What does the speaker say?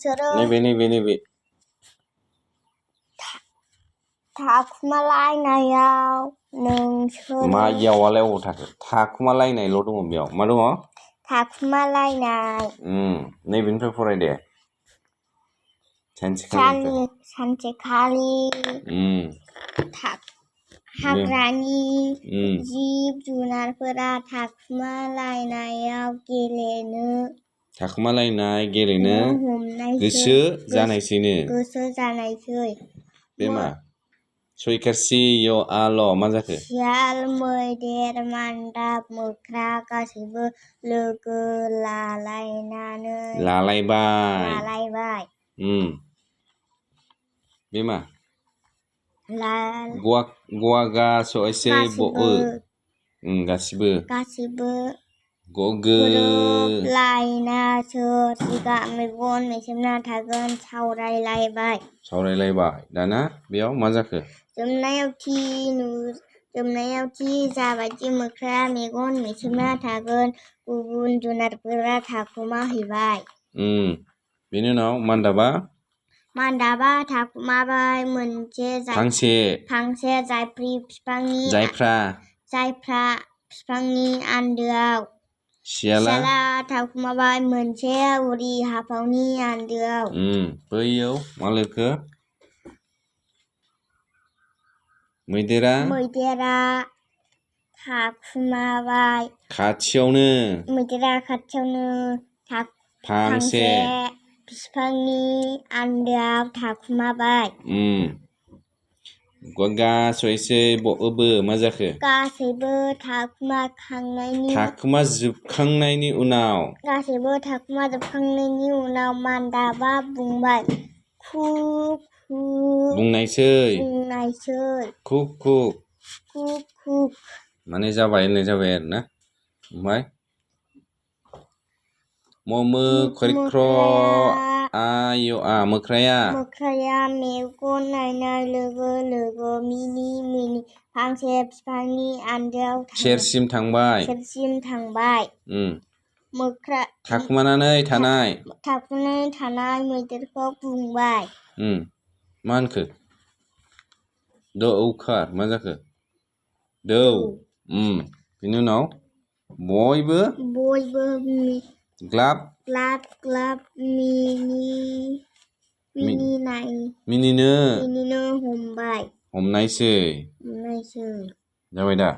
नोंसोरो नैबे थाखुमालायनायाव नोंसोरो मा यावालाय अबाव थाखो थाखुमालायनायल' दङ बेयाव मा दङ थाखुमालायनाय नैबेनिफ्राय फराय दे सानसेखालि हाग्रानि जिब जुनारफोरा थाखुमालायनाय गेलेनो गोसो जानायसैनो बे मा सयखारसि आल' मा जाखो सियाल मैदेर मान्दाब मोख्रा गासैबो लोगो लालायबाय बे मा गवागासैसो गासिबो गोरोबलायना सोर सिगां मेगन मेसेबना थागोन सावरायलायबाय दाना बेयाव मा जाखो जोबनायाव थि जाबायदि मोख्राया मेगन मेसेबना थागोन गुबुन जुनारफोरा थाखुमाहैबाय बेनि उनाव मान्दाबा थाखुमाबाय मोनसे फांसे जायफ्रा बिफांनि आन्दोआव सियाला थाखुमाबाय मोनसे उरि हाफावनि आन्दोआव बैयाव मा लिरखो मैदेरा थाखुमाबाय खाथियावनो फांसे बिफांनि आन्दोआव थाखुमाबाय गासैबो मा जाखो गासैबो थाखुमाजोबखांनायनि उनाव मान्दाबा बुंबाय बुंनायसै खुक माने जाबाय होननाय जाबाय आरो ना ओमफ्राय मोख्राया मेगन नायनाय लोगो लोगो मिनि फांसे बिफांनि आन्दोआव सेरसिम थांबाय थाखुमानानै थानाय मैदेरखौ बुंबाय मा होनखो मा जाखो दौ बिनि उनाव बयबो ग्लाब मिनिनो हमनायसै जाबाय दा